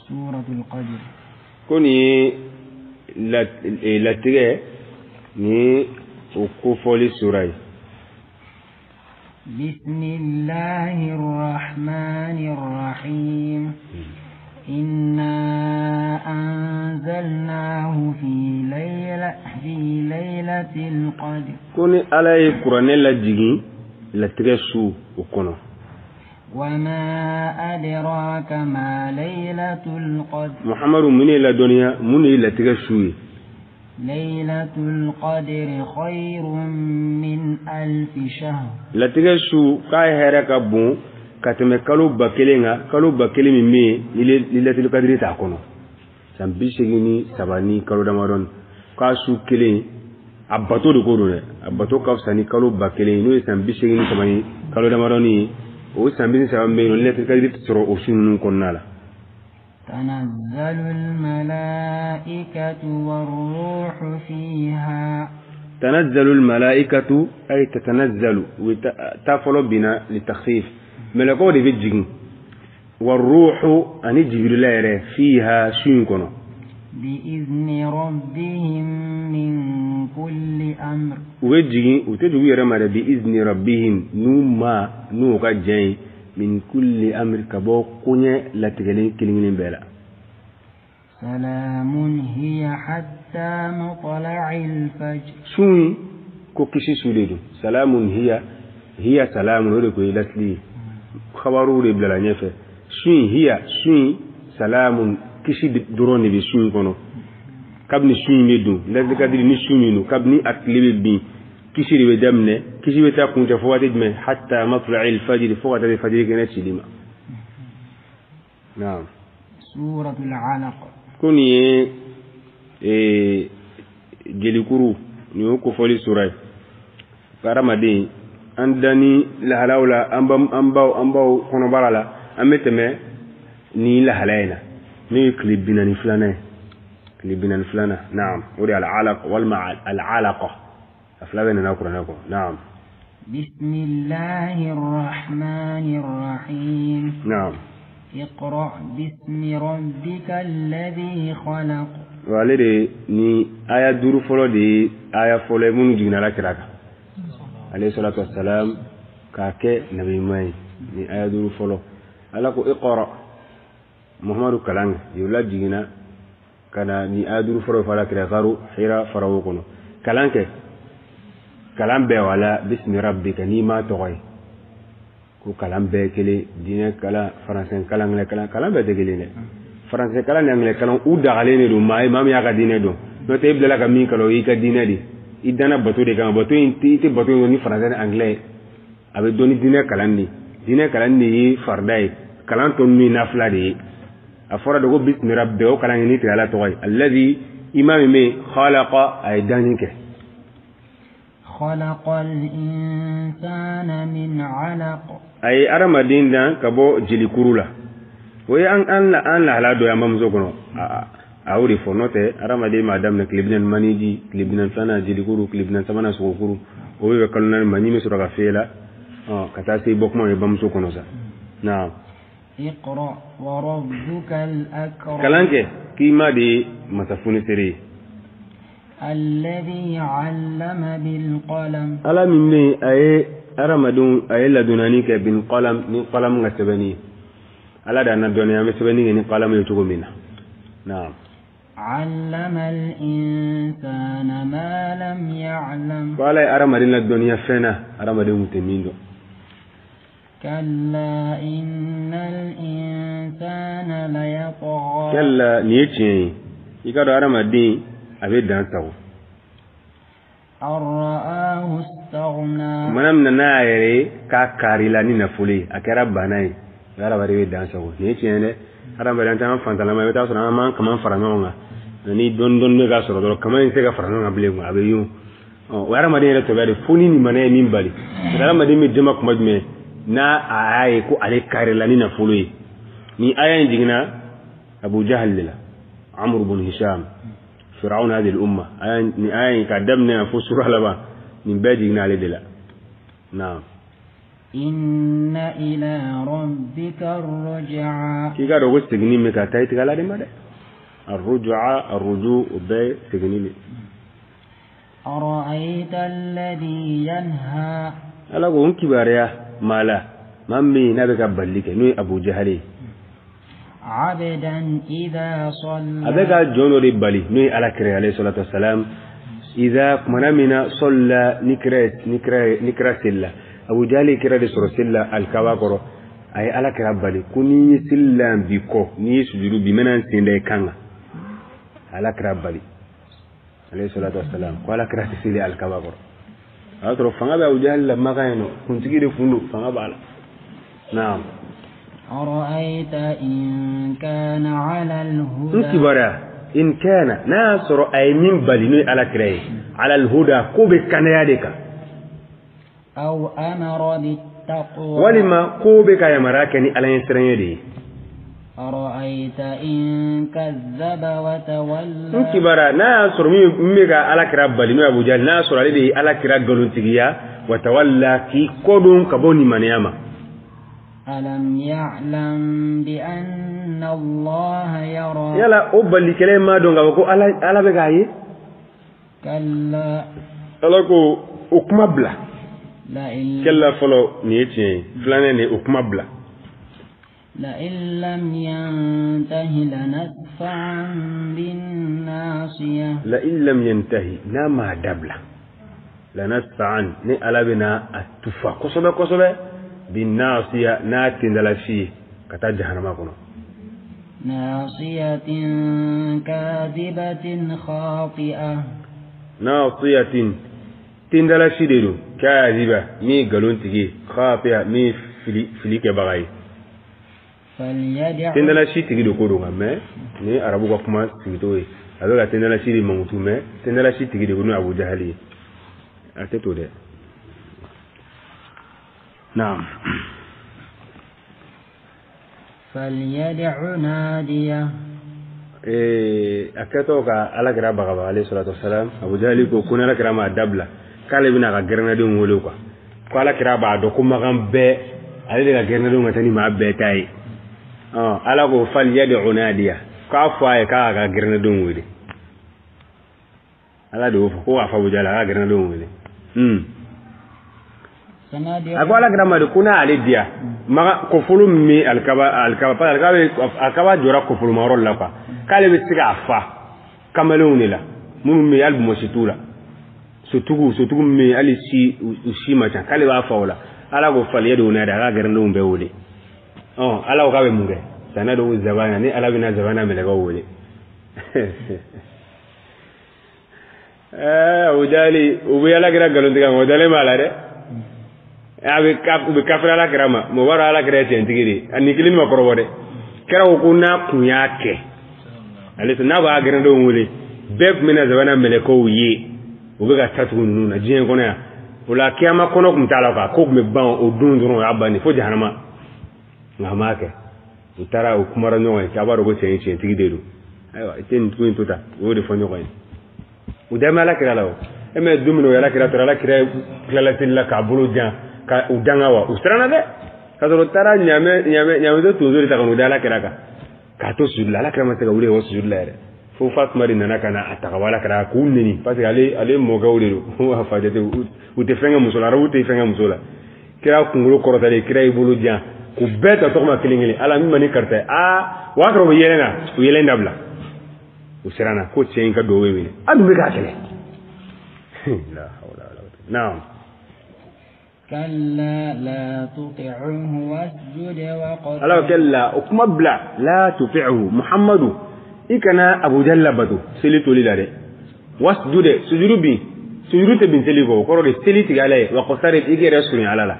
سورة القدر. Ko nin ye latigɛ, nin ye o kofɔli sura ye. بسم الله الرحمن الرحيم. إنا أنزلناه في ليلة القدر. Ko ni Ala ye Kuranɛ lajigin latigɛ su o kɔnɔ. وما أدراك ما ليلة القدر؟ Muhamadu, mun ye ladɔnniya mun de ye latigɛ su ye? ليلة القدر خير من ألف شهر. Latigɛ su k'a hɛrɛ ka bon ka tɛmɛ kalo 1000 kan, kalo 1000 min bɛ yen ni latili kadiri t'a kɔnɔ, san 83 ni kalo damadɔni. K'a su kelen a bato de ko don dɛ, a bato ka fisa ni kalo 1000, n'o ye san 83 ni kalo damadɔni ye. O san 83 min bɛ yen nɔ, ni latili kadiri tɛ sɔrɔ o su ninnu kɔnɔna la. تنزل الملائكة والروح فيها. تنزل الملائكة أي تتنزل، ta fɔlɔ bina للتخفيف. Mɛlɛkɛw de bɛ jigin، والروح ani Jibirila yɛrɛ، فيها su in kɔnɔ. بإذن ربهم من كل أمر. U bɛ jigin, u tɛ jigin u yɛrɛ ma dɛ. بإذن ربهم, n'u ma n'u ka jɛn ye، من كل أمر, ka bɔ koɲɛ latigɛlen kelen kelen bɛɛ la. سلام هي حتى مطلع الفجر. Su in ko kisi su de don. سلام هي، هي سلام, o de ko ye lasili ye, xabaruw de bilala ɲɛfɛ. Su in، هي, su in، سلام, kisi dɔrɔn de bɛ su in kɔnɔ. Kabini su in bɛ don latikadiri ni su min don, kabini a tile bɛ bin, kisi de bɛ daminɛ. Kisi bɛ taa kuncɛ fo waati jumɛn? حتى مطلع الفجر, fo ka taa se fajiri kɛnɛ cili ma. Naam. سورة العلق. Ko nin ye jelikuru, nin y'o kofɔli sura ye. Hadamaden an danni lahalaw la, an baw kɔnɔbara la, an bɛ tɛmɛ ni lahala in na, n'o ye tile 42nan ye, tile 42nan. Naam, o de ye العلق walima العلقة, a fila bɛɛ nana Kuranɛ kɔ. Naam. بسم الله الرحمن الرحيم. Naam. اقرأ باسم ربك الذي خلق. Wa ale de ni aya 5 fɔlɔ de ye aya fɔlɔ ye minnu jiginna Ala kira kan عليه الصلاة والسلام k'a kɛ nabi ɲuman ye. Ni aya 5 fɔlɔ, Ala ko: اقرأ, Muhamadu, kalan kɛ. Jibirila jiginna ka na ni aya 5 fɔlɔ fɔ Ala kira غار Hira farawo kɔnɔ. Kalan kɛ, kalan bɛɛ wala باسم ربك, n'i m'a tɔgɔ ye ko kalan bɛɛ kelen. Diinɛ kalan, faransɛ kalan, angilɛ kalan, kalan bɛɛ tɛ kelen dɛ. Faransɛ kalan ni angilɛ kalan, u dagalen de don maa ye, maa min y'a ka diinɛ dɔn. N'o tɛ, e bilala ka min kalan, o y'i ka diinɛ de. I danna bato de kama. Bato in, i tɛ bato in ni faransɛ ni angilɛ ye, a bɛ dɔn ni diinɛ kalan de. Diinɛ kalan de ye farida ye, kalan tɔ ninnu ye nafila de ye. A fɔra de ko باسم ربك, o kalan kɛ n'i tigɛ Ala tɔgɔ ye. الذي, ima min bɛ yen، خلق, a ye danni kɛ. خلق الإنسان من علق. A ye hadamaden dan ka bɔ jelikuru la. O ye an lahala dɔ ye an bamuso kɔnɔ. A y'o de fɔ. N'o tɛ, hadamaden m'a daminɛ tile 40 maniji, tile 42nan jelikuru, tile 43nan sogokuru, o bɛ bɛn kalo 4 ma, ɲi bɛ sɔrɔ ka fiyɛ la ka taa se bɔ kuma ye bamuso kɔnɔ sa. Naam. اقرأ وربك الأكرم. Kalan kɛ k'i ma de ye masa funisere ye. الذي علم بالقلم. Ala min bɛ yen, a ye hadamadenw, a ye ladonnani kɛ بالقلم, ni قلم ka sɛbɛnni ye. Ala de y'an ladɔnniya an bɛ sɛbɛnni kɛ ni قلم ye cogo min na. Naam. علم الإنسان ما لم يعلم. Ko Ala ye hadamaden ladɔnniya fɛn na, hadamaden kun tɛ min dɔn. كلا إن الإنسان ليطغى. كلا, nin ye tiɲɛ ye, i ka dɔn hadamaden a bɛ dan sago. أن رآه استغنى. Kumana min na n'a y'a yɛrɛ ye k'a karila ni nafolo ye, a kɛra bana ye, hadamaden bɛ dan sago. Nin ye tiɲɛ ye dɛ. Hadamaden an caman fantalama, i bɛ taa sɔrɔ an b'an kaman fara ɲɔgɔn kan ni dɔɔni dɔɔni bɛ ka sɔrɔ dɔrɔn, kaman in tɛ se ka fara ɲɔgɔn kan bilen, a bɛ yun. Ɔ, o ye hadamaden yɛrɛ tɔbɛ de fo ni nin ye min bali. Hadamaden bɛ jama kuma jumɛn n'a a y'a ye ko ale karila ni nafolo ye? Ni aya in jiginna Abu Jahal de la, Amr bun Hisham, فرعون هذه الأمة. Ni aya in k'a daminɛ fo sura laban, nin bɛɛ jiginna ale de la. Naam. Inna ila rabbika ar-ruj'a. K'i k'a dɔn ko seginni bɛ ka taa i tigi Ala de ma dɛ. Ar-ruj'a ar-ruju o bɛɛ ye seginni de. Ara'ayta alladhi yanha. Ala ko n kibaruya maa la maa min n'a bɛ ka balili kɛ n'o ye Abu Jahali ye. Abdan idha salla. A bɛ ka jɔn dɔ de bali n'o ye Ala kira alayhi salatu wassalam. Idha kumana min na salla ni kira selila. Abu Jahali kira de sɔrɔ seli la alikaba kɔrɔ. A ye Ala kira bali ko n'i ye seli la bi kɔ n'i ye sujudu bi n bɛna n sen da i kan kan. Ala kira bali alayhi salatu wassalam ko Ala kira tɛ seli alikaba kɔrɔ. A y'a sɔrɔ fanga bɛ Abu Jahali la Makan yen nɔ, kuntigi de kun don, fanga b'a la. Naam. Ara'ayta in kana 'ala al-huda. N kibaruya in kana n'a y'a sɔrɔ a ye min bali n'o ye Ala kira ye 'ala al-huda ko bɛ kanaya de kan. Aw amara bit-taqwa. Walima ko bɛ ka yamaruya kɛ ni Ala ɲɛsiranɲɛ de ye. Ara'ayta in kazzaba wa tawalla. N kibaruya n'a y'a sɔrɔ min bɛ ka Ala kira bali n'o ye Abu Jahali n'a y'a sɔrɔ ale de ye Ala kira nkalontigiya wa tawalla k'i kɔ don ka bɔ limaniya ma. Alam ya'lam bi anna Allah yara. Yala o balikɛla in m'a dɔn k'a fɔ ko Ala bɛ k'a ye. Kalla. Ala ko o kuma bila. Kalla fɔlɔ nin ye tiɲɛ ye, filanan nin o kuma bila. La in lam yantahi lanasfa'an bin-nasiyah. La in lam yantahi n'a m'a dabila. Lanasfa'an ni Ala bɛna a tufa kosɛbɛ kosɛbɛ. Bin-nasiya n'a tendalasi ye ka taa jahanama kɔnɔ. Nasiyatin kadhibatin khati'ah. Nasiyatin tendalasi de don kadhiba min ye nkalon tigi ye khati'a min ye fili kɛbaga ye. Tendalasi tigi de ko don nka mais nin ye arabu ka kuma sigicogo ye a bɛ ka tendalasi de mankutu mais tendalasi tigi de ko n'o ye Abu Jahali ye a tɛ to dɛ. Naam. Falyad'u nadiya. A kɛtɔ ka Ala kira bagabaga alayhi salatu wassalam Abu Jahali ko ko ni Ala kira m'a dabila k'ale bɛna a ka gɛrɛnnadenw wele quoi ko Ala kira b'a dɔn ko Makan bɛɛ ale de ka gɛrɛnnadenw ka taa ni maa bɛɛ ta ye. Ala ko falyad'u nadiya k'a fɔ a ye k'a ka gɛrɛnnadenw wele. Ala de y'o fɔ ko k'a fɔ Abu Jahali a ka gɛrɛnnadenw wele. A ko Ala kira ma de ko n'ale diya maga kɔfolo min bɛ alikaba jɔra kɔfolomayɔrɔ la quoi k'ale bɛ se k'a fa kamalenw de la minnu bɛ yen hali mɔsi t'u la sotigiw min bɛ yen hali si u si ma ca k'ale b'a fa o la. Ala ko falyad'u nadiya a ka gɛrɛndenw bɛɛ wele. Ala ko k'a bɛ mun kɛ sanad'u zabana ni Ala bɛna zabana mɛlɛkɛw wele. Abu Jahali u bɛ Ala kira nkalon tigɛ o dalen b'a la dɛ. A bɛ u bɛ kafiri Ala kira ma mɔgɔ b'a dɔn Ala kira ye tiɲɛtigi de ye a nin kelen ma kɔrɔbɔ dɛ. Kira ko ko n'a kun y'a kɛ ale n'a b'a gɛrɛndenw wele bɛɛ tun bɛna zabana mɛlɛkɛw ye u bɛ ka taa tugu ninnu na diɲɛ kɔnɔ yan o la kiyama kɔnɔ tun t'a la quoi ko tun bɛ ban o don dɔrɔn o y'a bannen fo jahanama nka a m'a kɛ u taara u kumara ɲɔgɔn ye k'a b'a dɔn ko cɛ in tiɲɛtigi de don ayiwa i tɛ nin tugu in to tan u y'o de fɔ ɲɔgɔn ye u dalen bɛ Ala kira la o e mɛ don min na o ye Ala kira tɔɔrɔ Ala kira tilala seli la k'a bolo jan ka u danga wa u siranna dɛ k'a sɔrɔ u taara ɲaamɛtɔ tonso de ta ka n'u da Ala kira kan k'a to sujudi la Ala kira ma se ka wuli ka bɔ sujudi la yɛrɛ fo Fatumata de nana ka na a ta ka bɔ Ala kira k'u neni parce que ale mɔkɛw de don a fa jate u tɛ fɛn kɛ muso la arabu tɛ fɛn kɛ muso la kira kunkolo kɔrɔtalen kira y'i bolo jan k'u bɛɛ ta tɔgɔ ma kelen kelen Ala min ma ni karisa ye aa o y'a sɔrɔ u bɛ yɛlɛ na u yɛlɛ dabila u siranna ko cɛ in ka duwawu bɛ minɛ a dun bɛ k'a kɛlɛ. La hawla wala quwwata. Naam. Kalla la tuti'uhu wasjud waqtarib. Ala kalla o kuma bila la tuti'uhu Muhammadu i kana Abu Jahal labato seli toli la dɛ wasjud sujudu bin sujudu tɛ bin seli kɔ o kɔrɔ de seli tigɛ Ala ye waqtarib i k'i yɛrɛ surunya Ala la.